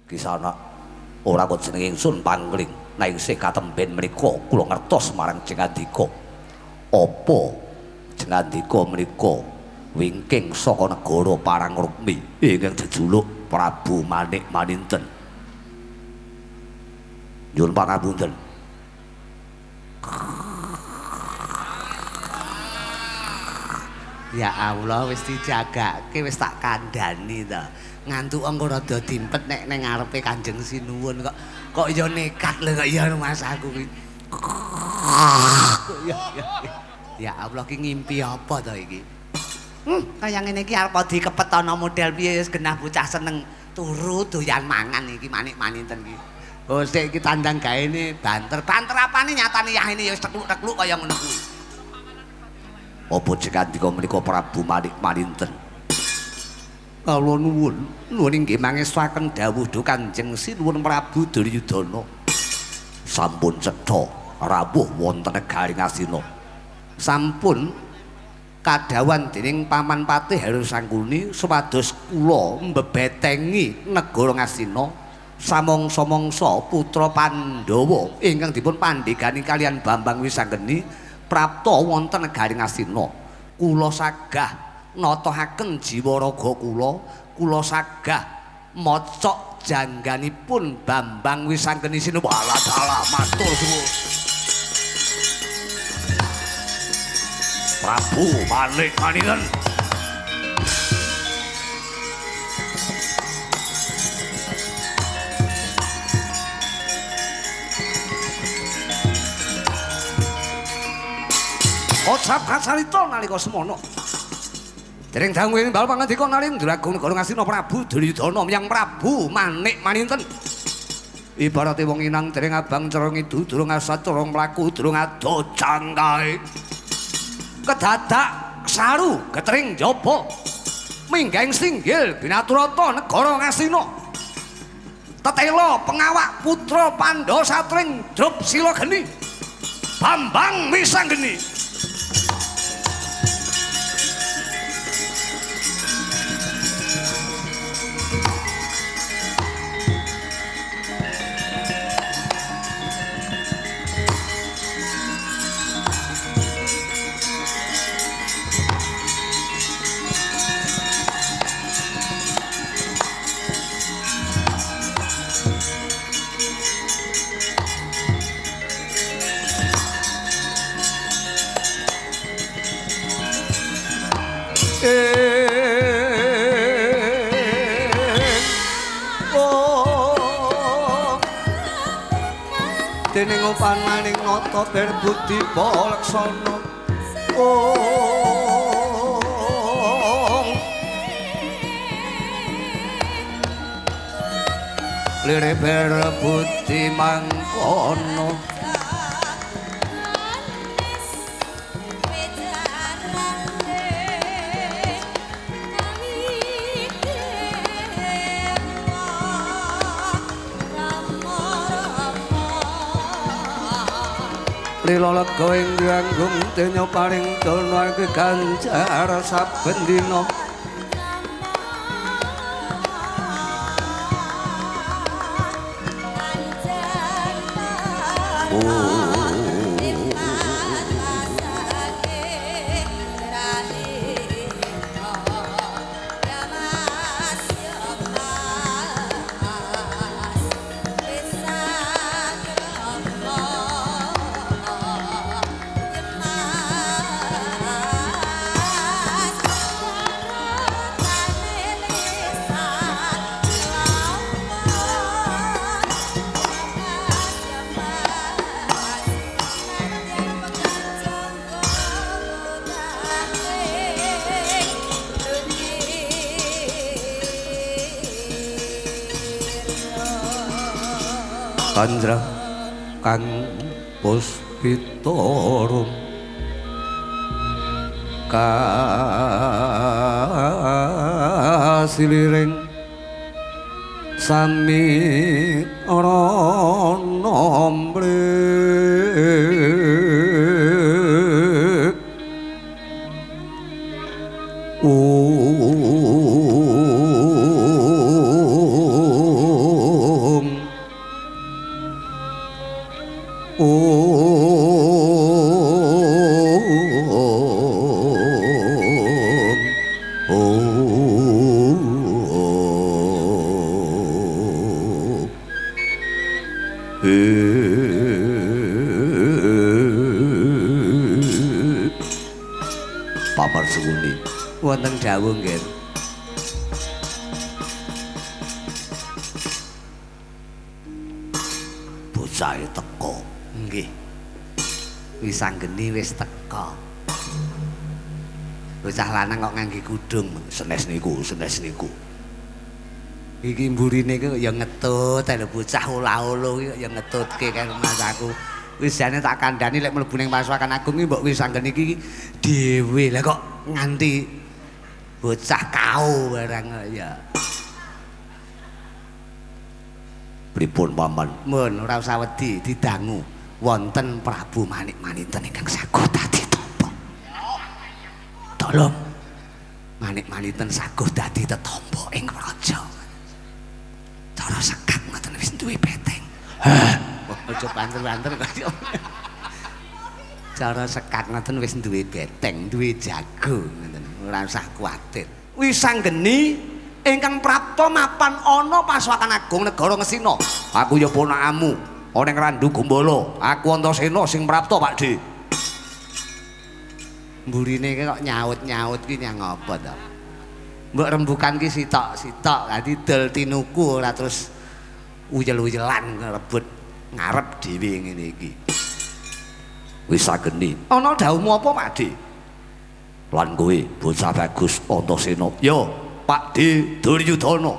Kisana ora kok jenenge ingsun pangling nek isih katemben mriku kula ngertos marang Jengandika. Apa Jengandika mriku wingking saka negara Parangrukmi ingkang jejuluk Prabu Manik Maninten. Nyuwun pangapunten. Ya Allah wis dijagake wis tak kandhani to. Ngantuk engko rada dimpet nek ning ngarepe Kanjeng Sinuwun kok kok ya nekat lho kok ya Mas aku ki. Ya Allah ki ngimpi apa to iki? Kaya ngene iki arep dikepet ana model piye wis genah bocah seneng turu doyan mangan iki Manik Maninten iki. Oh sik iki tandang gaene banter. Banter apane nyatane yahene ya wis tekluk-tekluk kaya ngono kuwi. Apa Jengandika menika Prabu Manik Maninten? Kula nuwun, nuwun inggih mangestuaken dawuh duh Kanjeng Sinuwun Prabu Duryudana. Sampun cetha rawuh wonten negari Ngastina. Sampun kadhawan dening Paman Patih Heru Sangkuni supados kula mbebetengi negara Ngastina samangsa-mangsa putra Pandhawa ingkang dipun pandhegani kalian Bambang Wisanggeni prapta wonten negari Ngastina. Kula sagah natahaken jiwa raga kula, kula sagah mocok jangganipun Bambang Wisanggeni sinuwun. Alah dalah matur suwun. Prabu Manik Maninten. Kocap kacarita nalika semana. Dereng dangu ing bal pangandika Narendra Agung negara Ngastina Prabu Duryudana menyang Prabu Manik Maninten. Ibarate wong inang dereng abang cara ngidu durung asat cara mlaku durung ado jangkae. Kedadak saru getering jaba minggahing singgil binaturata negara Ngastina. Tetela pengawak putra Pandhawa satring drup sila geni. Bambang Wisanggeni. Dening upananing nata berbudi laksana lire berbudi mangkono. Lila lega ing nganggung denya paring dana ganjar saben dina. Candra kang puspitorum kasiliring sami rana mrik Paman Sengkuni wonten dawuh nggih. Bocahe teka. Nggih. Wis anggeni wis teka. Bocah lanang kok ngangge kudung. Senes niku, senes niku. Iki mburine iki ya ngetut, lho bocah ola-olo iki ya ngetutke karo mas aku. Wis jane tak kandhani lek mlebu ning Pasukan Agung iki mbok wis anggeni iki dhewe. Lah kok nganti bocah kau barang ya. Pripun paman? Mun ora usah wedi didangu. Wonten Prabu Manik Maninten ingkang saguh dadi tampa. Tolong Manik Maninten saguh dadi tetampa ing praja. Cara sekak ngoten wis duwe beteng. Hah, aja banter-banter kok. Cara sekak ngoten wis duwe beteng, duwe jago ngoten. Ora usah kuwatir. Wis anggeni ingkang prapta mapan ana Pasukan Agung negara Ngastina. Aku ya ponakamu, ana ing Randu Gumbala. Aku Antasena sing prapta, Pak De. Mburine kok nyaut-nyaut ki nyang apa to? Mbok rembukan ki sitok-sitok, dadi dol tinuku ora terus uyel-uyelan ngerebut ngarep dhewe ngene iki. Wis ageni. Ana dawuhmu apa, Pak De? Lan kowe bocah bagus Antasena. Yo, Pak De Duryudana.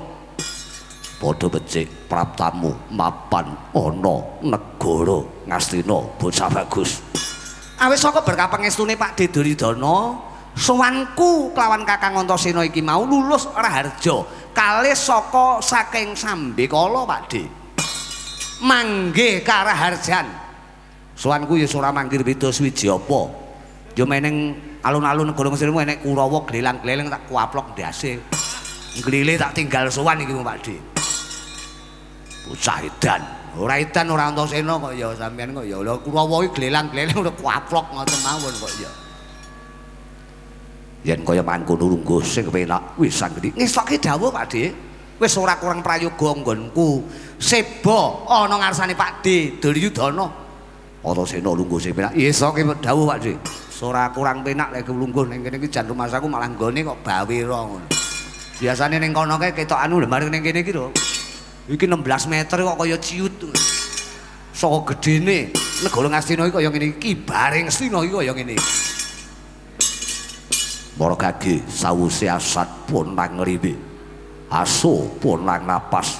Padha becik praptamu mapan ana negara Ngastina bocah bagus. Awit saka berkah pangestune Pak De Duryudana, sowanku kelawan Kakang Antasena iki mau lulus raharja kalih saka saking sambekala Pak De. Manggih karaharjan. Sowanku ya ora manggir beda suwiji apa. Ya meneng alun-alun negara Ngastina enek Kurawa glelang-gleleng tak kuaplok ndase. Nglile tak tinggal sowan iki Pak De. Bocah edan. Ora edan ora Antasena kok ya sampean kok ya. Lha Kurawa iki glelang-gleleng udah kuaplok ngoten mawon kok ya. Yen kaya mangkono lungguh sing penak wis anggeni. Ngestoke dawuh Pak De. Wis ora kurang prayoga nggonku. Seba ana ngarsane Pak De Duryudana. Antasena lungguh sing penak. Ngestoke dawuh Pak De. Ora kurang penak lek lungguh ning kene iki jan rumasaku malah nggone kok bawira ngono. Biasane ning kono kae ketok anu lho mari ning kene iki lho. Iki 16 meter kok kaya ciut. Saka gedene negara Ngastina iki kaya ngene iki, kibare Ngastina iki kaya ngene iki. Mara gage sawuse asat pun nang ngriwi. Aso pun nang napas.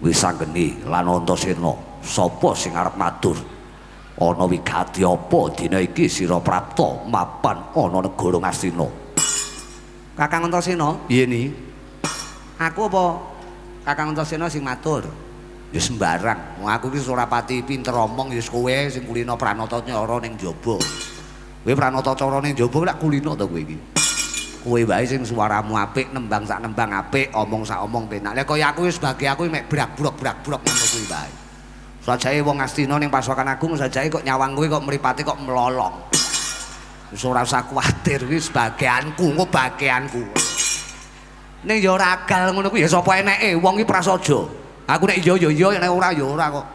Wis anggeni lan Antasena, sapa sing arep matur? Ana wigati apa dina iki sira prapta mapan ana negara Ngastina? Kakang Antasena, piye ni? Aku apa Kakang Antasena sing matur? Ya sembarang. Wong aku iki ora pati pinter omong ya kowe sing kulino pranata cara ning jaba. Kowe pranata cara ning jaba lak kulino to kowe iki. Kowe wae sing suaramu apik, nembang sak nembang apik, omong sak omong penak. Lah kaya aku wis bagi aku mek brak-brok-brak-brok ngono kuwi wae. Sajake wong Ngastina ning Pasukan Agung sajake kok nyawang kowe kok mripate kok mlolong. Wis ora usah kuwatir kuwi sebagianku, engko bagianku. Ning ya ora agal ngono kuwi ya sapa eneke wong iki prasaja. Aku nek iya ya iya nek ora ya ora kok.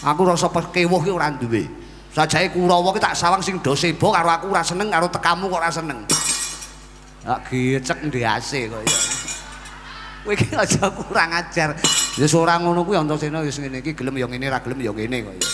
Aku rasa pekewuh ki ora duwe. Sajake Kurawa ki tak sawang sing do seba karo aku ora seneng karo tekamu kok ora seneng. Tak gecek ndase kok ya. Kowe iki aja kurang ajar. Wis ora ngono kuwi Antasena wis ngene iki gelem ya ngene ra gelem ya ngene kok ya.